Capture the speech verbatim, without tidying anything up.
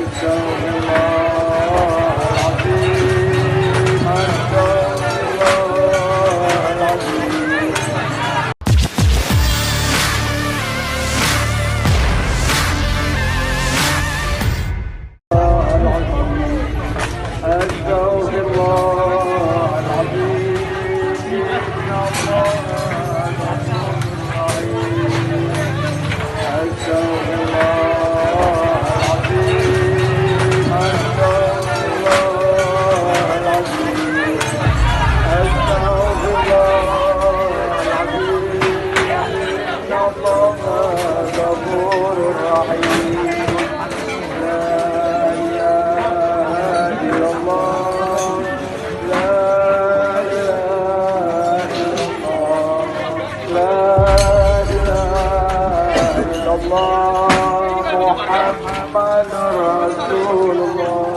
أستغفر الله العظيم، أستغفر الله العظيم. أستغفر الله العظيم. أستغفر الله العظيم. أستغفر الله العظيم. أستغفر الله العظيم. إن الله غفور رحيم. لا إله إلا الله. لا إله إلا الله. لا إله إلا الله. محمد رسول الله.